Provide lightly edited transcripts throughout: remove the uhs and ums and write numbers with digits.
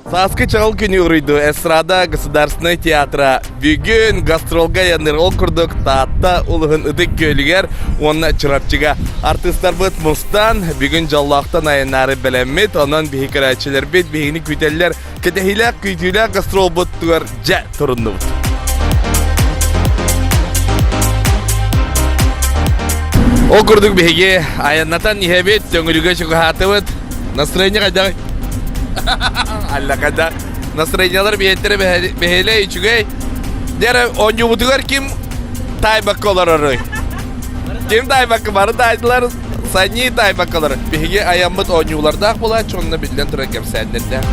Сааскы чаҕыл күнү уруйду эстрада государственнай театра бүгүн гастролга айанныыр ол курдук Таатта улуһун Ытык Күөлүгэр уонна Чурапчыга артыыстарбыт мустан бүгүн дьоллоохтон айаннаары бэлэммит онон биһи көрөөччүлэрбит биһигини күүтэллэр кэтэһиилээх күүтүүлээх гастролбутугар дьэ туруннубут. Ол курдук биһиги айаннатан иһэбит, Төҥүлүгэ чугаһаатыбыт. Настроение хайдаҕый? Аллакада. Настроениелар биһиэттэрэ бэһиэлэй үчүгэй. Дьэ оонньуубутугар ким таайбакка олороруй? Ким таайбакка бары таайдылар, санньыы таайбакка олорор. Биһиги айаммыт оонньуулардаах буолааччы, онно биллэн турар кэпсээннэрдээх.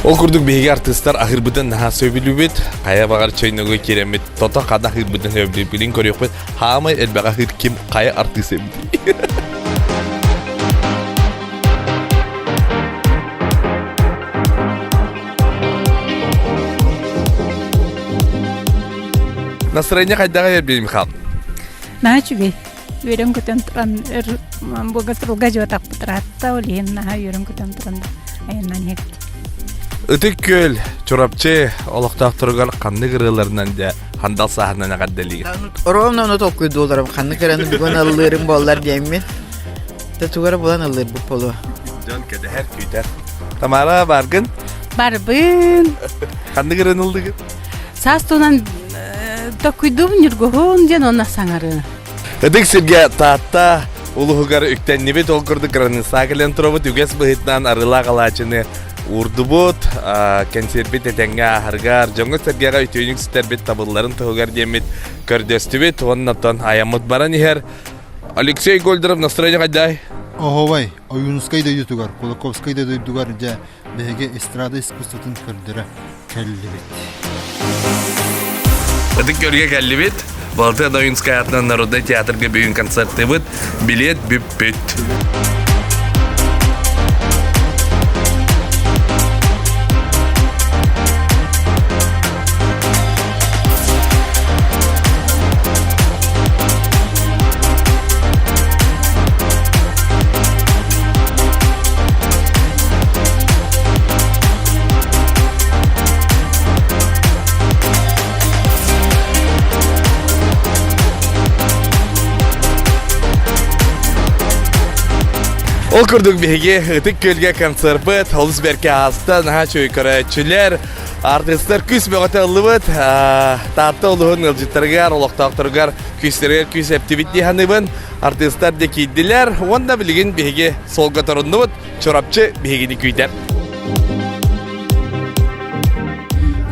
Ол курдук биһиги артыыстар аһыырбытын наһаа сөбүлүүбүт. Хайа баҕар чөйнөгө киирэммит тото хана аһыырбытын сөбүлүүбүтүн көрүөхпүт. Хаамай элбэх аһыыр ким хайа артыыс эбит. Настроение хайдаҕый Евгений Михайловна? Наһаа үчүгэй. Үөрэн көтөн туран өр богатырга дьуотаппыт ыраатта, ол иһин наһаа үөрэн көтөн туран айаннан иһэбит. Ытык Күөл, Чурапчы олохтоохторугар ханнык ырыаларынан дьэ хандал сааһынан эҕэрдэлиир? Ровно ону толкуйдууларым ханнык ырыаны бүгүн ыллыырым буоллар диэммин. Тэ тугара булан ыллыырбыт буолуо. Дьон кэтэһэр, күүтэр. Тамара, баргын? Барбын. Ханнык ырыаны ыллыгын? Саас туһунан токуйдуум ньургуһун диэн онно саҥарыы. Ытык сиргэ Таатта улуһугар үктэннибит, ол курдук кыраныысса кэлэн турабыт, үгэс быһыытынан арыылаах алаадьыны уурдубут, кэнсиэрбит этэҥҥэ ааһарыгар, дьоҥҥо-сэргэҕэ үтүөнүк сүтэрбит табылларын туһугар диэммит көрдөстүбүт уонна оттон айаммыт баран иһэр. Алексей Гольдеров настроение хайдай? Оһовай, Ойуунускай дойдутугар, Кулаковскай да дойдугар дьэ биһиги эстрада искусствотын көрдөрө кэллибит. Ытык көргө кэллибит. Валентина Ойунская атынан Народнай театрга бүгүн концерттыыбыт. Билет бүппүт. Ол курдук биһиги Ытык Күөлгэ концерпыт олус бэркэ ааста, наһаа үчүгэй көрөөччүлэр, артыыстар күүс бөҕөтө ыллыбыт. Таатта улуһун ыалдьыттарыгар, олохтоохторугар күүстэригэр күүс эптибит дии саныыбын. Артыыстар да киирдилэр уонна билигин биһиги суолга туруннубут. Чурапчы биһигини күүтэр.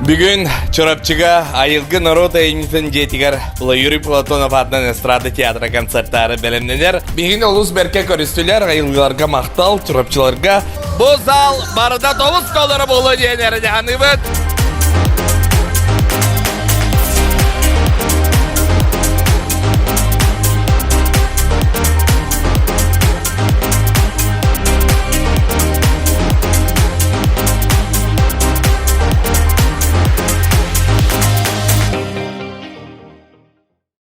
Бүгүн Чурапчыга Айылгы норуот айымньытын дьиэтигэр Юрий Платонов аатынан эстрада театра концертаары бэлэмнэнэр. Биһигини олус бэркэ көрүстүлэр, айылгыларга махтал, Чурапчыларга. Бу зал барыта тобус толору буолуо диэн эрэнэ саныыбыт.